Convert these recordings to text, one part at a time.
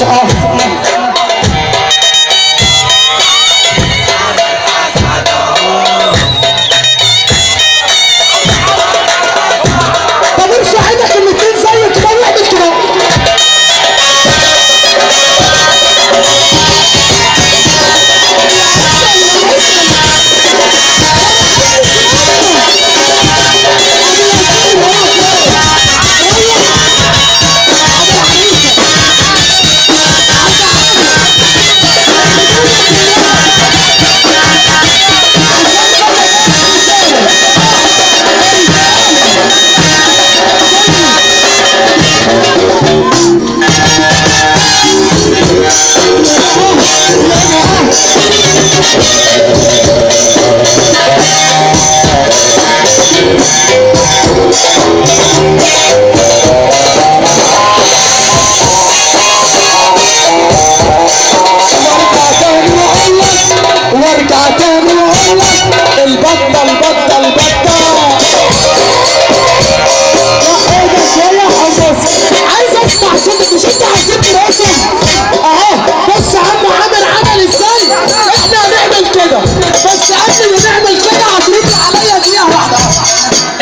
بس طب ارفع ايدك الاتنين زي كده واعمل كده. وارجع تاني واقول لك البطة البطة البطة. لا ايه ده شوية حمص، عايز اسمع صوتك. مش انت عايزين ترقصوا؟ اهو بص عم عامر عمل ازاي. احنا هنعمل كده، بس قبل ما نعمل كده هترد عليا دقيقة واحدة.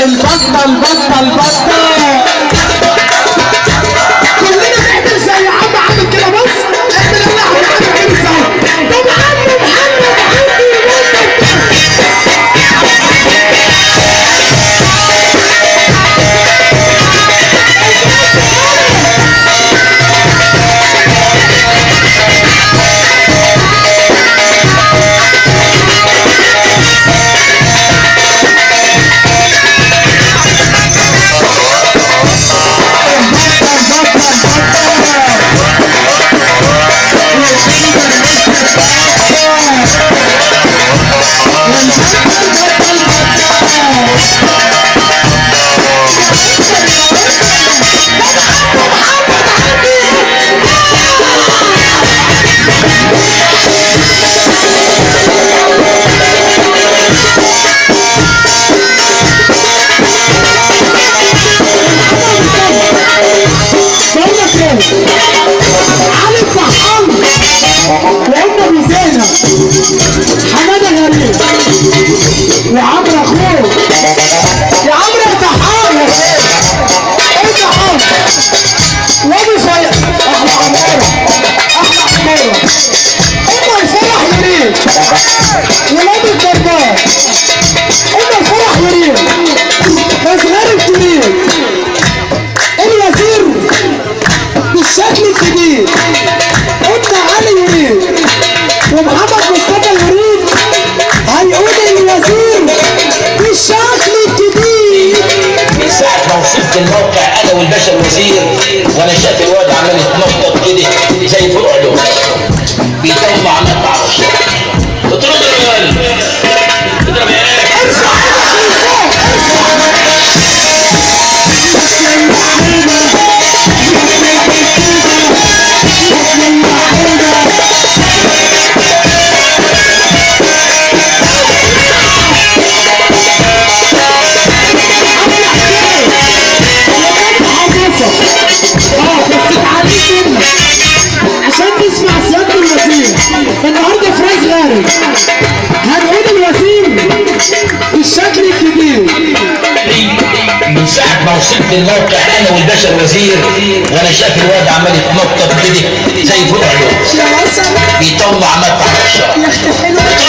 البطة البطة البطة، كلنا نعمل زي عم عامل كده. بص اعمل يلا عم عامل عامل ازاي. طب عم محمد عندي البطة. علي الطحان وام ابو زينب حمادة غريب وعمرو اخوه. يا عمرو يا طحان، ايه طحان وابو فيا. احلى عمارة، احلى عمارة. ام الفرح يريد ولاد الجربان. ام الفرح يريد بس غريب تريد الوزير بالشكل الجديد. ابن علي يريد ومحمد مصطفى يريد هيقول الوزير بالشكل الجديد. من ساعة ما وصلت الموقع انا والباشا الوزير، وانا شايف الواد عمال يتنطط كده زي فوق علوم بيطلع مقطع. قلت له اضرب يا ولد، اضرب يا ولد. ارفع ايدك لفوق، ارفع. بس تعالي سنة عشان نسمع سيادة الوزير. النهارده في راس غارب هنقول الوزير بالشكل الجديد. من ساعة ما وصلت الموقع أنا والباشا الوزير، وأنا شايف الواد عمال يتنطط كده زي فوق علوم بيطلع مقطع. يا أختي حلوة.